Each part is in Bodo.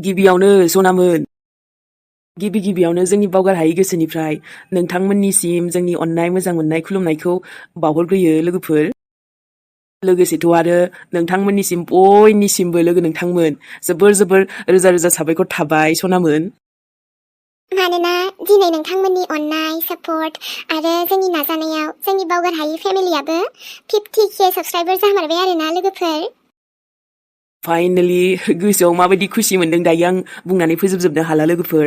गिबियावनो सनामोन गिबियावनो जोंनि बावगार हायै गोसोनिफ्राय नोंथांमोननिसिम जोंनि अननाय मोजां मोननाय खुलुमनायखौ बावहरग्रोयो लोगोफोर लोगोसेथ' आरो नोंथांमोननिसिम बयनिसिमबो लोगो नोंथांमोन जोबोर रोजा रोजा साबायखर थाबाय सनामोन मानोना दिनै नोंथांमोननि अननाय सापर्ट आरो जोंनि नाजानायाव जोंनि बावगार हायै फेमिलियाबो 50K साबस्क्राइबार जामारबाय आरोना लोगोफोर फाइनालि गोसोआव माबायदि खुसि मोनदों दायो आं बुंनानै फोजोबजोबनो हाला लोगोफोर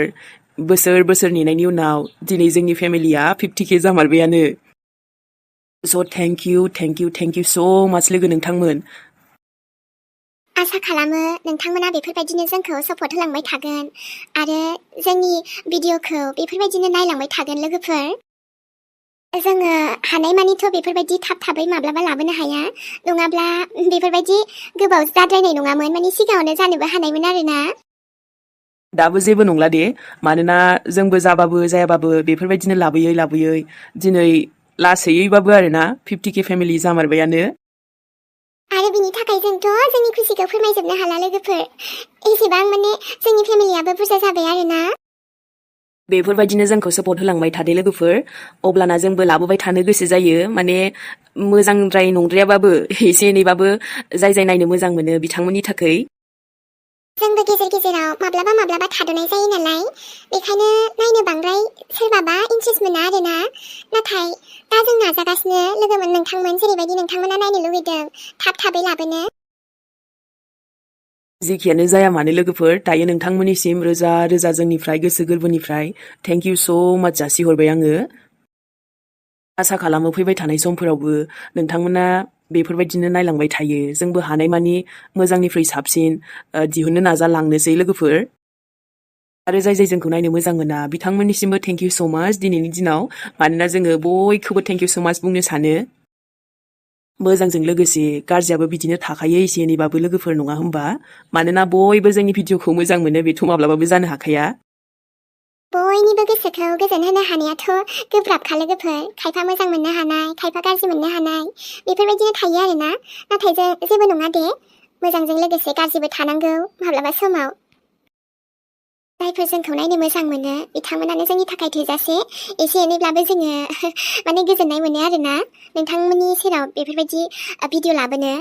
बोसोर नेनायनि उनाव दिनै जोंनि फेमिलिया 50K जामारबायानो स' थेंक इउ स' माच लोगो नोंथांमोन आसा खालामो नोंथांमोना बेफोरबायदिनो जोंखौ सापर्ट होलांबाय थागोन आरो जोंनि भिडिअखौ बेफोरबायदिनो नायलांबाय थागोन लोगोफोर जोङो हानायमानिथ' बेफोरबायदि थाबै माब्लाबा लाबोनो हाया नङाब्ला बेफोरबायदि गोबाव जाद्रायनाय नङामोन माने सिगाङावनो जानोबो हानायमोन आरोना दाबो जेबो नंला दे मानोना जोंबो जाबाबो जायाबाबो बेफोरबायदिनो लाबोयै दिनै लासैयैबाबो आरोना 50K फेमिलि जामारबायानो आरो बिनि थाखाय जोंथ' जोंनि खुसिखौ फोरमायजोबनो हाला लोगोफोर एसेबां माने जोंनि फेमिलियाबो बुरजा जाबाय आरोना बेफोरबायदिनो जोंखौ सापर्ट होलांबाय थादे लोगोफोर अब्लाना जोंबो लाबोबाय थानो गोसो जायो माने मोजांद्राय नंद्रायाबाबो एसे एनैबाबो जाय नायनो मोजां मोनो बिथांमोननि थाखाय जोंबो गेजेराव माब्लाबा थाद'नाय जायो नालाय बेखायनो नायनो बांद्राय सोरबाबा इन्ट्रेस्ट मोना आरोना नाथाय दा जों नाजागासिनो लोगोमोन नोंथांमोन जेरैबायदि नोंथांमोना नायनो लुगैदों थाबै लाबोनो जेखियानो जाया मानो लोगोफोर दायो नोंथांमोननिसिम रोजा जोंनिफ्राय गोसो गोरबोनिफ्राय थेंक इउ स' माच जासिहरबाय आङो आसा खालामो फैबाय थानाय समफोरावबो नोंथांमोना बेफोरबायदिनो नायलांबाय थायो जोंबो हानायमानि मोजांनिख्रुइ साबसिन दिहुननो नाजालांनोसै लोगोफोर आरो जाय जोंखौ नायनो मोजां मोना बिथांमोननिसिमबो थेंक इउ स' माच दिनैनि दिनाव मानोना जोङो बयखौबो थेंक इउ स' माच बुंनो सानो मोजांजों लोगोसे गाज्रियाबो बिदिनो थाखायो एसे एनैबाबो लोगोफोर नङा होमबा मानोना बयबो जोंनि भिडिअखौ मोजां मोनो बेथ' माब्लाबाबो जानो हाखाया बयनिबो गोसोखौ गोजोन होनो हानायाथ' गोब्राबखा लोगोफोर खायफा मोजां मोननो हानाय खायफा गाज्रि मोननो हानाय बेफोरबायदिनो थायो आरोना नाथाय जों जेबो नङा दे मोजांजों लोगोसे गाज्रिबो थानांगौ माब्लाबा समाव जायफोर जोंखौ नायनो मोजां मोनो बिथांमोनानो जोंनि थाखाय थोजासे एसे एनैब्लाबो जोङो माने गोजोननाय मोनो आरोना नोंथांमोननि सेराव बेफोरबायदि भिडिअ लाबोनो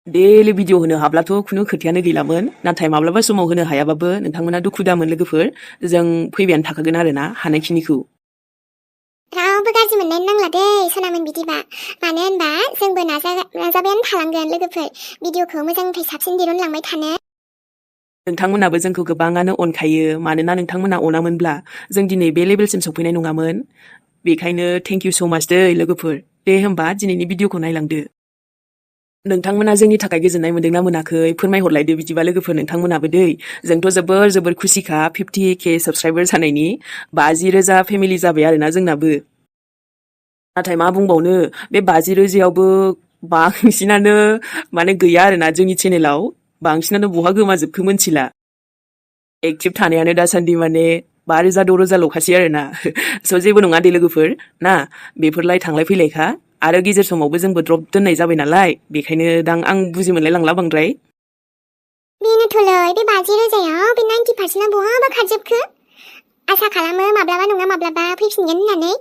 डेलि भिडिअ होनो हाब्लाथ' खुनु खोथायानो गैलामोन नाथाय माब्लाबा समाव होनो हायाबाबो नोंथांमोना दुखु दामोन लोगोफोर जों फैबायानो थाखागोन आरोना हानायखिनिखौ रावबो गाज्रि मोननाय नांला दे सनामोन बिदिबा मानो होनबा जोंबो नाजाबायानो थालांगोन लोगोफोर भिडिअखौ मोजांनिफ्राय साबसिन दिरुनलांबाय थानो नोंथांमोनाबो जोंखौ गोबाङानो अनखायो मानोना नोंथांमोना अनामोनब्ला जों दिनै बे लेभेलसिम सौफैनाय नङामोन बेखायनो थेंक इउ स' माच दै लोगोफोर दे होमबा दिनैनि भिडिअखौ नायलांदो नोंथांमोना जोंनि थाखाय गोजोननाय मोनदोंना मोनाखै फोरमायहरलायदो बिदिबा लोगोफोर नोंथांमोनाबो दै जोंथ' जोबोर खुसिखा 50K साबस्क्राइबार जानायनि 50,000 फेमिलि जाबाय आरोना जोंनाबो नाथाय मा बुंबावनो बे 50,000आवबो बांसिनानो माने गैया आरोना जोंनि चेनेलाव बांसिनानो बहा गोमाजोबखो मोनथिला एक्टिभ थानायानो दासान्दि माने 5,000-6,000 ल'खासै आरोना स' जेबो नङा दे लोगोफोर ना बेफोरलाय थांलाय फैलायखा आरो गेजेर समावबो जोंबो द्रप दोननाय जाबाय नालाय बेखायनो आं बुजि मोनलाय लांला बांद्राय बेनोथ'लै बे 50,000आव बे 90%आ बहाबा खारजोबखो आसा खालामो माब्लाबा नङा माब्लाबा फैफिनगोन होननानै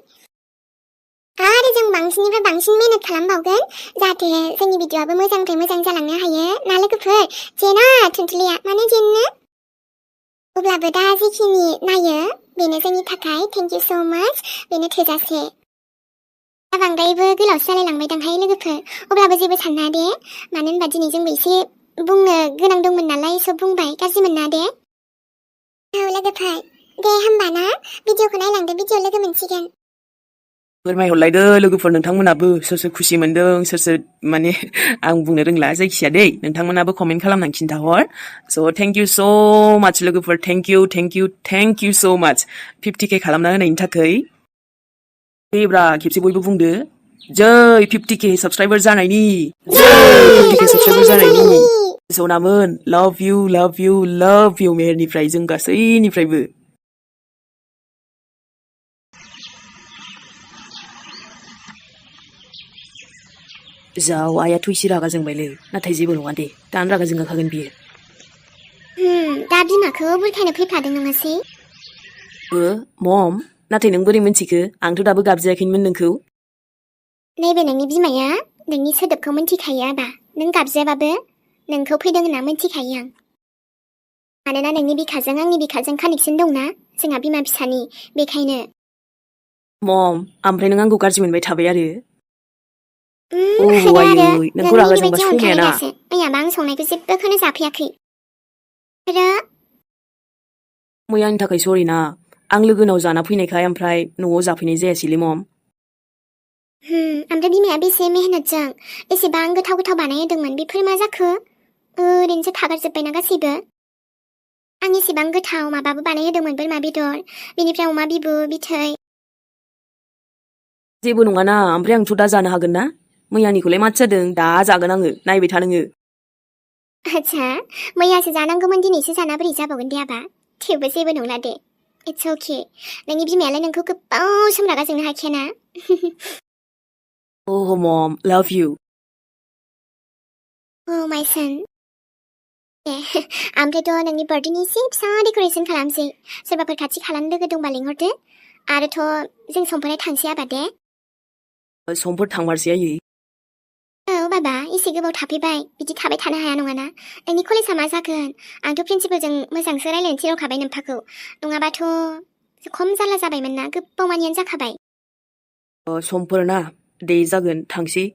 आरो जों बांसिननिफ्राय बांसिन मेहनत खालामबावगोन जाहाथे जोंनि भिडिअआबो मोजांनिफ्राय मोजां जालांनो हायो ना लोगोफोर जेना थुनथुलिया माने जेननो अब्लाबो दा जेखिनि नायो बेनो जोंनि थाखाय थेंक इउ स' माच बेनो थोजासे दा बांद्रायबो गोलावसो जालायलांबायदांहाय लोगोफोर अब्लाबो जेबो सानना दे मानो होनबा दिनै जोंबो एसे बुंनो गोनां दंमोन नालाय सब बुंबाय गाज्रि मोनना दे औ लोगोफोर दे होमबा ना भिडिअखौ नायलांदो भिडिअ लोगो मोनसिगोन फोरमायहरलायदो लोगोफोर नोंथांमोनाबो सोर खुसि मोनदों सोर माने आं बुंनो रोंला जायखिया दै नोंथांमोनाबो कमेन्ट खालामनानै खिन्थाहर स' थेंक इउ स' माच लोगोफोर थेंक इउ स' माच 50K खालामना होनायनि थाखाय देब्रा खेबसे बयबो बुंदो जै 50K साबस्क्राइबार जानायनि सनामोन लाभ इउ मेहेरनिफ्राय जों गासैनिफ्रायबो जाव आइयाथ' एसे रागा जोंबायलै नाथाय जेबो नङा दे दानो रागा जोंखागोन बियो दा बिमाखौ बुरखायनो फैफादों नङासै? मम नाथाय नों बोरै मिन्थिखो आंथ' दाबो गाबज्रियाखैमोन नोंखौ नैबे नोंनि बिमाया नोंनि सोदोबखौ मिन्थिखायो आबा नों गाबज्रियाबाबो नोंखौ फैदों होनना मिन्थिखायो आं मानोना नोंनि बिखाजों आंनि बिखाजों कानेक्सन दंना जोंहा बिमा फिसानि बेखायनो मम ओमफ्राय नों आंखौ गाज्रि मोनबाय थाबाय आरो हायना आरो नोंखौ नों रागा मिनि जोंबा बायदि समाया अनखानाय ना दासो मैयाबा आं संनायखौ जेबोखौनो जाफैयाखै आरो मैयानि थाखाय सरि ना आं लोगोनाव जाना फैनायखाय ओमफ्राय न'आव जाफैनाय जायासैलै मम ओमफ्राय बिमाया बेसे मेहनतजों एसेबां गोथाव गोथाव बानायहोदोंमोन बेफोर मा जाखो ओरैनोसो थागारजोब्बायना गासैबो आं एसेबां गोथाव माबाबो बानायहोदोंमोन बोरमा बेदर बेनिफ्राय अमा बिबु बिथै जेबो नङाना ओमफ्राय आंथ' दा जानो हागोन ना मैयानिखौलाय माथो जादों दा जागोन आङो नायबाय था नोङो आच्छा मैयासो जानांगौमोन दिनैसो जाना बोरै जाबावगोन दे आबा थेवबो जेबो नंला दे इट्स अके नोंनि बिमायालाय नोंखौ गोबाव सम रागा जोंनो हाखायाना मम लाभ इउ माय सन दे ओमफ्रायथ' नोंनि बार्थडेनि एसे फिसा डेक'रेसन खालामसै सोरबाफोर खाथि खालानि लोगो दंबा लिंहरदो आरोथ' जों समफोरहाय थांसै आबा दे समफोर थांमारसै आयै औ बाबा एसे गोबाव थाफैबाय बिदि थाबाय थानो हाया नङाना नोंनि कलेजआ मा जागोन आंथ' प्रिन्सिपालजों मोजांसो रायलायनो थिनहरखाबाय नोम्फाखौ नङाबाथ' खम जारला जाबायमोन ना गोबाव मानियानो जाखाबाय समफोर ना दे जागोन थांसै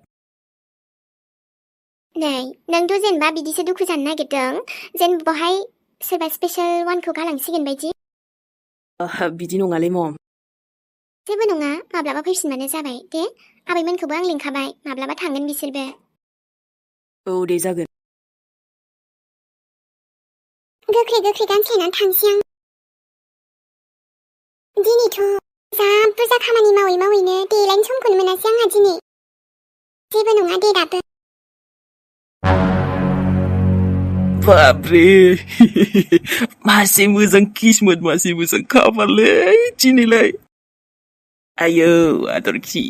नै नोंथ' जेनेबा बिदिसो दुखु जानो नागिरदों जेनेबा बहाय सोरबा स्पेशल वानखौ गालांसिगोन बायदि बिदि नङालै मम जेबो नङा माब्लाबा फैफिनबानो जाबाय दे आबैमोनखौबो आं लिंखाबाय माब्लाबा थांगोन बिसोरबो दे जागोन गोख्रै गोख्रै गानस्लायनानै थांसै आं दिनैथ' जा बुरजा खामानि मावै मावैनो देलायनो समखौनो मोनासै आंहा दिनै जेबो नङा दे दाबो बाब्रे मासे मोजां किस्मत मासे मोजां खाफाललै दिनैलाय आयौ आदरखि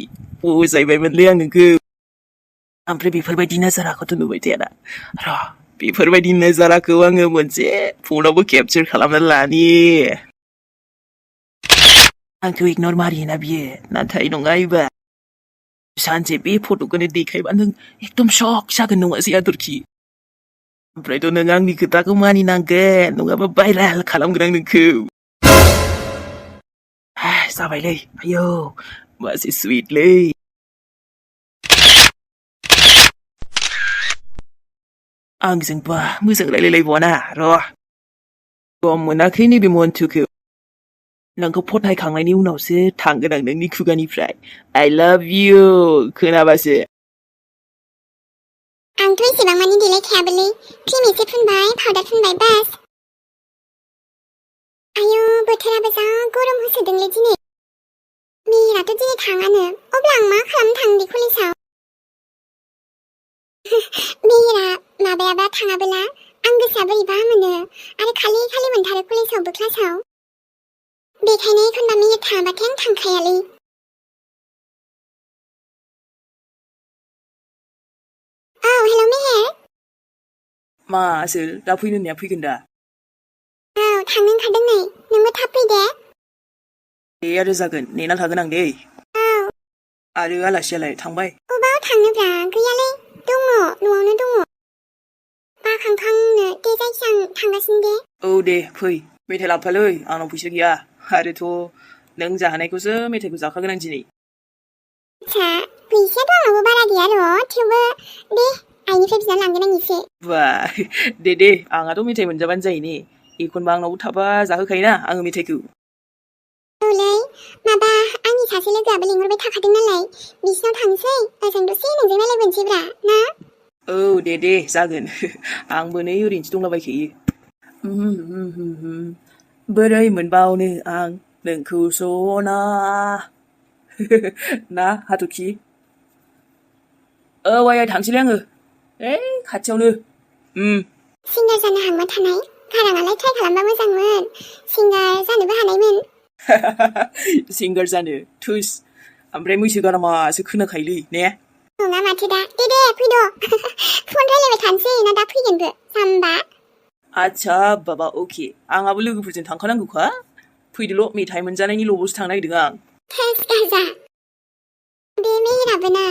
बुजायबायमोनलै आं नोंखौ ओमफ्राय बेफोरबायदि नजाराखौथ' नुबाय थायाना र' बेफोरबायदि नजाराखौ आङो मोनसे फनावबो केपचार खालामना लानि आंखौ इगनर मारियोना बियो नाथाय नङा एबार सानसे बे फट'खौनो देखायबा नों एकदम शक जागोन नङासै आदरखि ओमफ्रायथ' नों आंनि खोथाखौ मानिनांगोन नङाबा भाइरेल खालामगोन आं नोंखौ जाबायलै आयौ मासे सुइटलै आंजोंबा मोजां रायलायलायबावाना र' गम मोनाखै नैबे मन्थुखौ नोंखौ फथायखांनायनि उनावसो थांगोन आं नोंनि खुगानिफ्राय आइ लाभ इउ खोनाबासो आंथ' एसेबां मानि देलायखायाबोलै क्रिम एसे फुनबाय पाउडार फुनबाय बास आयौ बोथोराबो जा गरम होसोदोंलै दिनै मेहेराथ' दिनै थाङानो अब्ला आं मा खालामनो थांनो दे कलेजाव मेहेरा माबायाबा थाङाबोला आं गोसोआ बोरैबा मोनो आरो खालि खालि मोनथारो कलेजावबो क्लासाव बेखायनो एखनबा मेहेर थाङाबाथाय आं थांखायालै औ हेल' मेहेर मा आसोल दा फैनो होननाया फैगोन दा औ थांनो ओंखारदों नै नोंबो थाब फै दे दे आरो जागोन नेना थागोन आं दे औ आरो आलासियालाय थांबाय अबाव थांनोब्रा गैयालै दङ न'आवनो दङ बाखांखांनो दे जायखिया आं थांगासिनो दे औ दे फै मेथाइ लाबोफालै आंनाव फैसा गैया आरोथ' नों जाहोनायखौसो मेथाइखौ जाखागोन आं दिनै आच्छा फैसायाथ' आंनावबो बारा गैया र' थेवबो दे आइनिफ्राय बिना लांगोन आं एसे बा दे आंहाथ' मेथाइ मोनजाबानो जायो ने एखनबा आंनावबो थाबा जाहोखायोना आङो मेथाइखौ औलै माबा आंनि सासे लोगोआबो लिंहरबाय थाखादों नालाय बिसिनाव थांसै ओजों दसे नोंजों रायलायबोनोसैब्रा ना औ दे जागोन आंबो नै ओरैनोसो दंलाबायखायो बोरै मोनबावनो आं नोंखौ सना ना हाथरखि औ आइ थांसैलै आङो खाथियावनो सिंगार जानो हांमा थानाय गाराङालाय ट्राइ खालामबा मोजांमोन सिंगार जानोबो हानायमोन सिंगार जानो थुस ओमफ्राय मैसो गारामासो खोनाखायोलै ने नङा माथो दा दे फैद' फन रायलायबाय थानोसै ना दा फैगोनबो जाम्बा आच्छा बाबा अके आंहाबो लोगोफोरजों थांखानांगौखा फैदोल' मेथाइ मोनजानायनिल'सो थांनो नागिरदों आं थेस गाजा बे मेहेराबो ना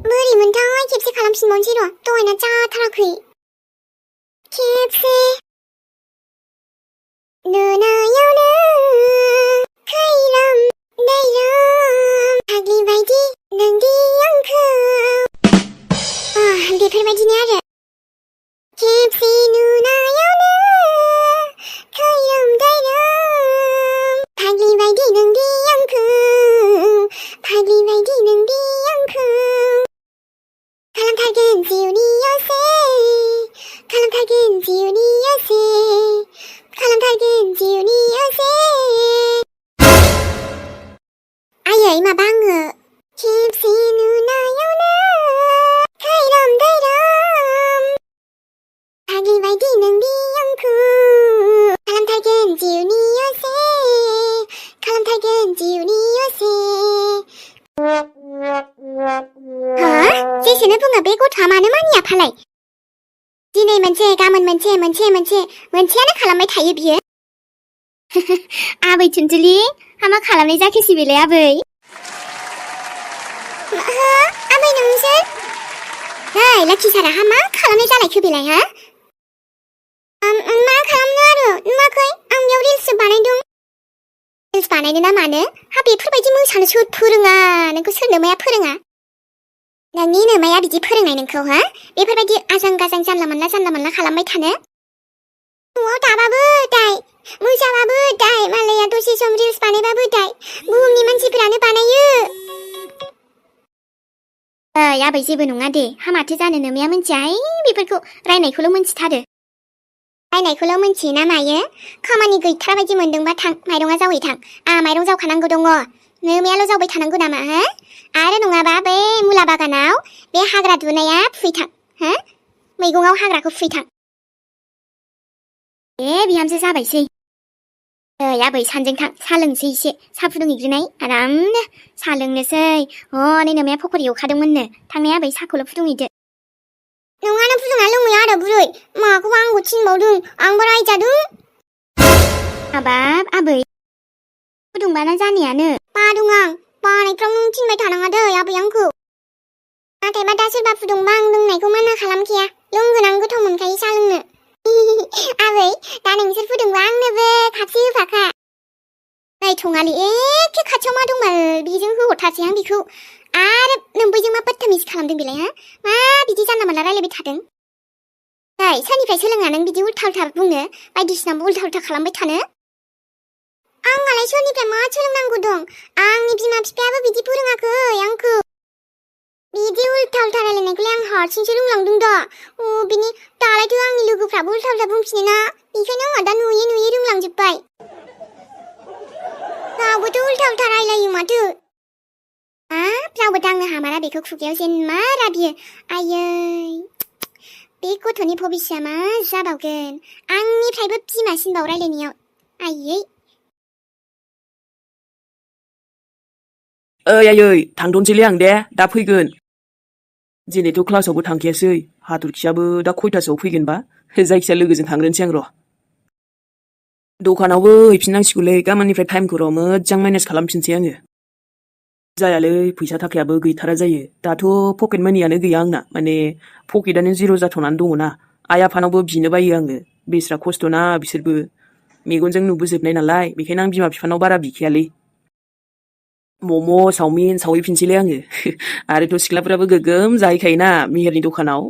बोरै मोनथाय खेबसे खालामफिनबावनोसै र' दहायना जाथाराखै खेबसे नुनायावनो खैरोम दैरोम फाग्लि बायदि नोंदि आंखौ बेफोरबायदिनो आरो खेबसे नुनायावनो खैरोम दैरोम फाग्लि बायदि नोंदि आंखौ फाग्लि बायदि नोंदि आंखौ खालामथारगोन जिउनि असे खालामथारगोन जिउनि असे खालामथारगोन जिउनि असे आयै माबा आङो खेबसे नुनायावनो खैरोम दैरोम फाग्लि बायदि नोंदि आंखौ खालामथारगोन जिउनि असे खालामथारगोन जिउनि असे जेसेनो बुङो बे गथ'आ मानो मानिया फालाय दिनै मोनसे गाबोन मोनसेयानो खालामबाय थायो बियो आबै थुनथुलि मा खालामनाय जाखोसै बेलाय आबै आबै नोंसोर नै लाखि सारा मा खालामनाय जालायखो बेलाय मा खालामनो आरो नुवाखै आं बेयाव रिल्ससो बानायदों रिल्स बानायनो ना मानो बेफोरबायदि मोसानो सोर फोरोङा नोंखौ सोर नोमाया फोरोङा नोंनि नोमाया बिदि फोरोंनाय नोंखौ बेफोरबायदि आजां गाजां जानला मोनला खालामबाय थानो न'आव दाबाबो दाय मोसाबाबो दाय मालाया दसे सम रिल्स बानायबाबो दाय बुहुमनि मानसिफोरानो बानायो आबै जेबो नङा दे माथो जानो नोमाया मिन्थियाहाय बेफोरखौ रायनायखौल' मिन्थिथारो रायनायखौल' मिन्थियोना मायो खामानि गैथारा बायदि मोनदोंबा थां माइरङा जावै थां माइरं जावखानांगौ दङ नोमायाल' जावबाय थानांगौ नामा आरो नङाबा बै मुला बागानाव बे हाग्रा दुनाया फुहैथां मैगङाव हाग्राखौ फुहैथां बिहामजो जाबायसै आबै सानजों थां सा लोंसै एसे सा फुदुंहैग्रोनाय आरामनो सा लोंनोसै हनै नोमाया पकरि एवखादोंमोननो थांनाय आबै साखौल' फुदुंहैदो नोंहानो फुदुंना लोंबाय आरो बुरै माखौबा आंखौ थिनबावदों आंबो रायजादों हाबाब आबै फुदुंबाना जानायानो बादों आं बानायफ्राव नों थिनबाय थानाङा दै आबै आंखौ नाथायबा दा सोरबा फुदुंबा आं लोंनायखौ माना खालामखाया लोंगोन आं गोथाव मोनखायो सा लोंनो आबै दा नोंसोर फुदुंबा आंनोबो खापसे होफाखा नै थङालि एखे खाथियाव मा दंमाल बेजों होहरथारसै आं बेखौ आरो नों बैजों मा बदतमिज खालामदों बेलाय मा बिदि जानला मोनला रायलायबाय थादों नै सोरनिफ्राय सोलोङा नों बिदि उल्था उल्था बुंनो बायदिसिना उल्था उल्था खालामबाय थानो आंहालाय सोरनिफ्राय मा सोलोंनांगौ दं आंनि बिमा बिफायाबो बिदि फोरोङाखै आंखौ बिदि उल्था उल्था रायलायनायखौलाय आं हारसिंसो रोंलांदों दा बिनि दालायथ' आंनि लोगोफ्राबो उल्था उल्था बुंफिनो ना बेखायनो आंहा दा नुयै नुयै रोंलांजोब्बाय रावबोथ' उल्था उल्था रायलायो माथो रावबो दांनो हामारा बेखौ खुगायाव जेन मा राबियो आयै बे गथ'नि भबिसआ मा जाबावगोन आंनिफ्रायबो बिमासिनबाव रायलायनायाव आयै आयै थांथ'नोसैलै आं दे दा फैगोन दिनैथ' क्लासावबो थांखायासै हाथरखियाबो दा खयथासोआव फैगोनबा जायखिया लोगोजों थांग्रोनोसै आं र' दखानावबो हैफिननांसिगौलै गाबोननिफ्राय टाइमखौ र' मोजां मेनेज खालामफिनसै आङो जायालै फैसा थाखायाबो गैथारा जायो दाथ' पकेट मानियानो गैया आंना माने पकेटआनो जिर' जाथ'नानै दङना आइ आफानावबो बिनो बायो आङो बेस्रा खस्थ'ना बिसोरबो मेगनजों नुबोजोबनाय नालाय बेखायनो आं बिमा बिफानाव बारा बिखायालै मम' चावमिन सावहैफिनसैलै आङो आरोथ' सिख्लाफोराबो गोगोम जाहैखायोना मेहेरनि दखानाव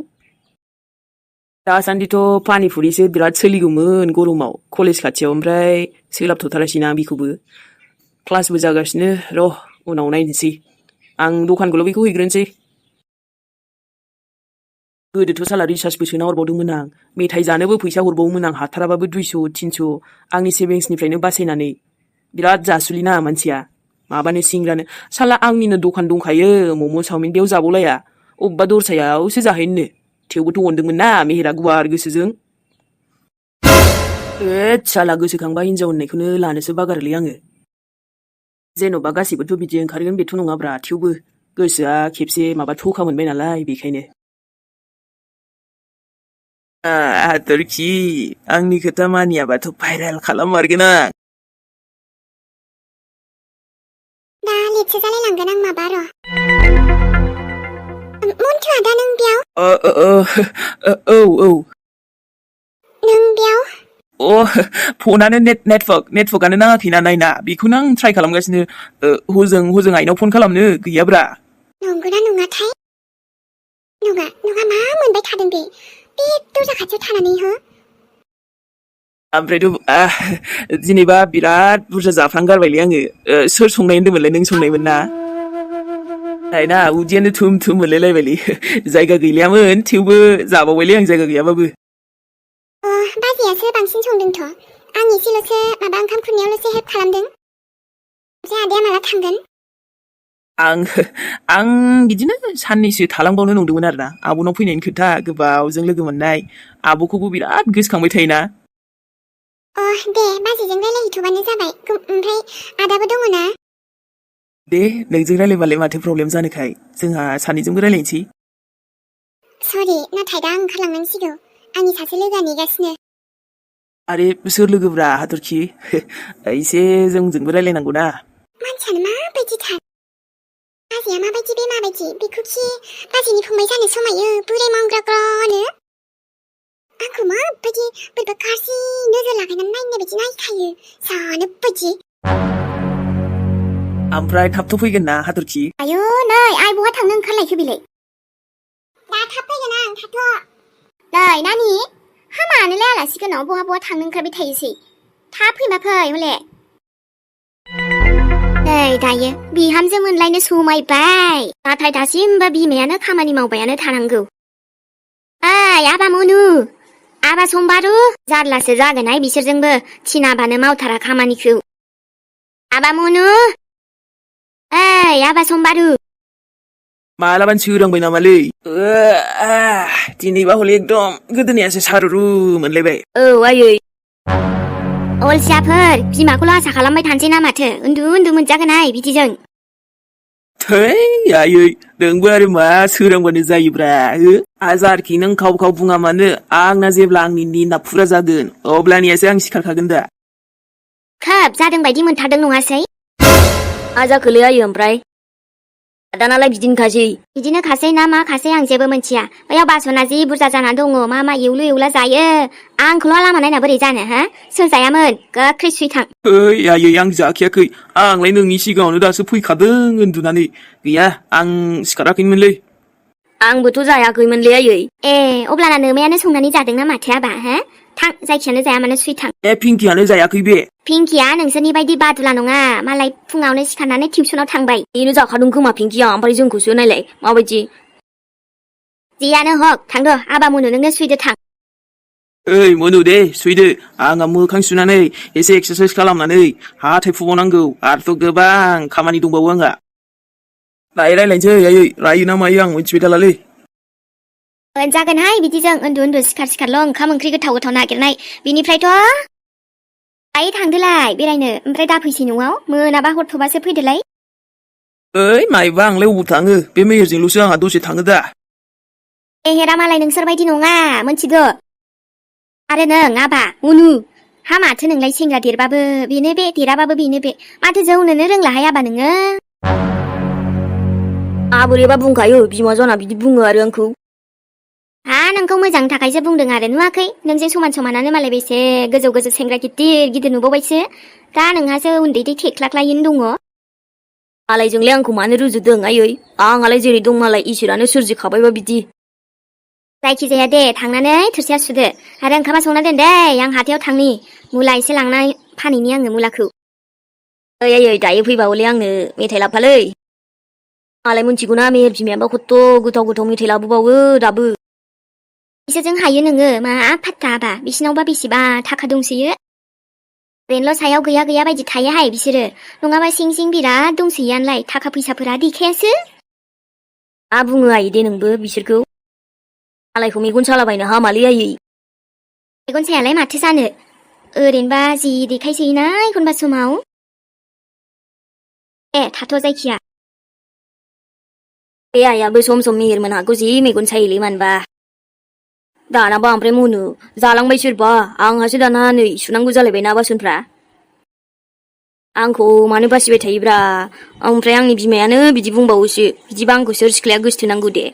दासान्दिथ' पानिफुरिसो बिराद सोलिगौमोन गरमाव कलेज खाथियाव ओमफ्राय सोलाबथ'थारासैना बेखौबो क्लासबो जागासिनो र' उनाव नायनोसै आं दखानखौल' बेखौ हैग्रोनोसै गोदोथ' साला रिसार्जबो सोना हरबावदोंमोन आं मेथाइ जानोबो फैसा हरबावोमोन आं हाथाराबाबो 200 300 आंनि सेभिंसनिफ्रायनो बासायनानै बिराद जासुलिना मानसिया माबानो सिंग्रानो साला आंनिनो दखान दंखायो मम' चावमिन बेयाव जाबावलाया अबेबा दरसायावसो जाहैनो थेवबोथ' अनदोंमोन ना मेहेरा गुवार गोसोजों साला गोसोखांबा हिनजाव होननायखौनो लानोसो बागारोलै आङो जेन'बा गासिबोथ' बिदि ओंखारगोन बेथ' नङाब्रा थेवबो गोसोआ खेबसे माबा थखा मोनबाय नालाय बेखायनो हाथरखि आंनि खोथा मानियाबाथ' भाइरेल खालाममारगोन आं दा लेटसो जालायलांगोन आं माबा र' मन्थुआ दा नों बेयाव औ नों बेयाव फनानो नेटवर्कआनो नाङाखैना नायना बेखौनो आं ट्राइ खालामगासिनो हजों आइनाव फन खालामनो गैयाब्रा नंगौना नङाथाय नङा मा मोनबाय थादों बे दरजा खाथियाव थानानै हो ओमफ्रायथ' जेनेबा बिराद बुरजा जाफ्लांगारबायलै आङो सोर संनाय होन्दोंमोनलाय नों संनायमोन ना नायना उदैयानो थुम मोनलायलायबायलै जायगा गैलायामोन थेवबो जाबावबायलै आं जायगा गैयाबाबो बाजैयासो बांसिन संदोंथ' आं एसेल'सो माबा ओंखाम खुरनायावल'सो हेल्प खालामदों ओमफ्राय आदाया माला थांगोन आं बिदिनो साननैसो थालांबावनो नंदोंमोन आरोना आब'नाव फैनायनि खोथा गोबावजों लोगो मोननाय आब'खौबो बिराद गोसोखांबाय थायोना दे बाजैजों रायलायहैथ'बानो जाबाय ओमफ्राय आदाबो दङ ना दे नोंजों रायलायबालाय माथो प्रब्लेम जानोखाय जोंहा सानैजोंबो रायलायनोसै सरि नाथाय दा आं ओंखारलांनांसिगौ आंनि सासे लोगोआ नेगासिनो आरे सोर लोगोब्रा हाथरखि एसे जोंजोंबो रायलायनांगौ ना मानसियानो माबायदिथार बाजैया माबायदि बे माबायदि बेखौखि बाजैनि फंबाय जानो समायो बुरै मावग्राग्रानो आंखौ माबायदि बोरैबा गाज्रि नोजोर लागायनानै नायनाय बायदि नायखायो जानो बायदि ओमफ्राय थाबथ' फैगोन ना हाथरखि आयौ नै आइ बहा थांनो ओंखारलायखो बेलाय दा थाब फैगोन आं थाथ' नै नानि हामानोलाय आलासि गोनां बहा थांनो ओंखारबाय थायोसै थाब फैमा फै हले नै दायो बिहामजो मोनलायनो समायबाय नाथाय दासिमबो बिमायानो खामानि मावबायानो थानांगौ ओइ आबा मनु आबा समबारु जारलासो जागोनहाय बिसोरजोंबो थिनाबानो मावथारा खामानिखौ आबा मनु ओइ आबा समबारु मालाबानो सोरांबाय नामालै दिनैबा हले एकदम गोदोनायासो सारुरु मोनलायबाय औ आयै अलसियाफोर बिमाखौल' आसा खालामबाय थानोसै ना माथो उन्दु मोनजागोनहाय बिदिजों थै आयै नोंबो आरो मा सोरांबानो जायोब्रा हाजारखि नों खाव बुङा मानो आंना जेब्ला आंनि निना फुरा जागोन अब्लानियासो आं सिखारखागोन दा खोब जादों बायदि मोनथारदों नङासै मा जाखोलै आयै ओमफ्राय दानालाय बिदिनो खासै ना मा खासै आं जेबो मोनथिया बैयाव बासना जि बुरजा जानानै दङ मा एवलु एवला जायो आंखौल' लामा नायना बोरै जानो हो सोर जायामोन गोख्रै सुइथां आयै आं जाखायाखै आंलाय नोंनि सिगाङावनो दासो फैखादों उन्दुनानै गैया आं सिखाराखैमोनलै आंबोथ' जायाखैमोनलै आयै ए अब्लाना नोमायानो संनानै जादोंना माथो आबा हो थां जायखियानो जाया मानो सुइथां पिंकियानो जायाखै बे पिंकिया नोंसोरनि बायदि बादुला नङा मालाय फुङावनो सिखारनानै टिउसनाव थांबाय बेनो जाखादों खोमा पिंकिया ओमफ्राय जोंखौसो नायलाय माबायदि जियानो हक थांद' आबा मुनु नोंनो सुइदो थां ओइ मनु दे सुइदो आंहा मोखां सुनानै एसे एक्सारसाइस खालामनानै हाथाय फुबावनांगौ आरोथ' गोबां खामानि दंबावो आंहा दायो रायलायनोसै आयै रायो ना मायो आं मिथिबाय थालालै जागोनहाय बिदिजों उन्दु सिखारल' ओंखाम ओंख्रि गोथाव नागिरनाय बिनिफ्रायथ' दायो थांदोलाय बेरायनो ओमफ्राय दा फैसै न'आव मोनाबा हरथ'बासो फैदोलाय ओइ माइबा आंलाय अबाव थाङो बे मेहेरजोंल'सो आंहा दसे थाङो दा मेहेरा मालाय नोंसोर बायदि नङा मोनथिगौ आरो नों आबा उनु हा माथो नोंलाय सेंग्रा देरबाबो बेनो बे देराबाबो बेनो बे माथो जौनोनो रोंलाहाय आबा नोङो बोरैबा बुंखायो बिमा जाना बिदि बुङो आरो आंखौ नोंखौ मोजांनि थाखायसो बुंदों आरो नुवाखै नोंजों समानानो मालाय बेसे गोजौ सेंग्रा गिदिर नुबावबायसो दा नोंहासो उन्दै थेख्लाख्लायैनो दङ मालायजोंलाय आंखौ मानो रुजुदों आयै आंहालाय जेरै दं मालाय इसोरानो सोरजिखाबायबा बिदि जायखिजाया दे थांनानै थोरसिया सुदो आरो ओंखामा संना दोन दे आं हाथायाव थांनि मुला एसे लांनाय फानहैनि आङो मुलाखौ ओइ आयै दायो फैबा हले आंनो मेथाइ लाबोफालै मालाय मोनथिगौना मेहेर बिमायाबा खथ्थ' गोथाव मेथाइ लाबोबावो दाबो बिसोरजों हायो नोङो मा फात्ता आबा बिसिनावबा बेसेबा थाखा दंसोयो ओरैनोल' सायाव गैया बायदि थायोहाय बिसोरो नङाबा सिं बिराद दंसोयोआनोलाय थाखा फैसाफोरा देखायासो मा बुङो आयै दे नोंबो बिसोरखौ मालायखौ मेगन सालाबायनो हामालै आयै मेगन सायालाय माथो जानो ओरैनोबा जि देखायसोयोना एखनबा समाव थाथ' जायखिया बे आइयाबो सम सम मेहेर मोनहाखौ जि मेगन सायोलै मानबा दानाबा ओमफ्राय मनु जालांबाय सोरबा आंहासो दाना नै सुनांगौ जालायबायना बासनफ्रा आंखौ मानो बासिबाय थायोब्रा ओमफ्राय आंनि बिमायानो बिदि बुंबावोसो बिदिबा आंखौ सोर सिख्लाया गोसथोनांगौ दे